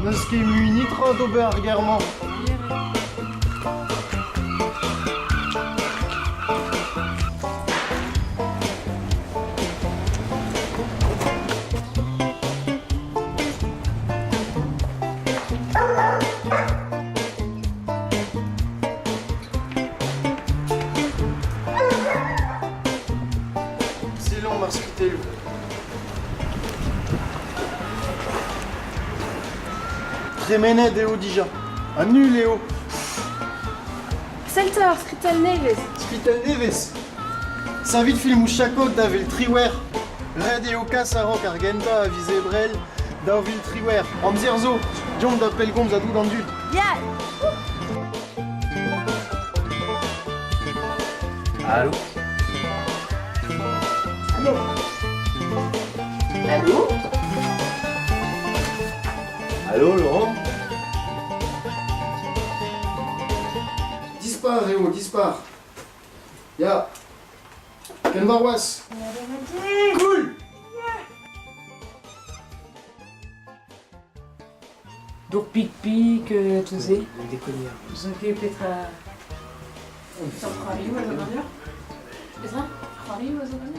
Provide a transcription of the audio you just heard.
N'eus ket mui netra d'ober ar gêr-mañ. Sellomp ar skritelloù. Tremenet eo dija. Ha nul eo. Sell 'ta ur skritell nevez. Skritell nevez. Savit filmoù chakod da vil triwec'h. Ret eo kas a-raok ar gentañ a viz Ebrel 2018. Amzer zo, deomp da pellgomz a-doug an dud. Ya! Allô Allô Allô Allô, Laurent Dispar eo, dispar. Ya. Ken warc'hoazh. Cool Dour pik-pik, euh, tout ça. Déconner. Vous ket petra... C'hoarioù a zo ganeoc'h Petra C'hoarioù a zo ganeoc'h?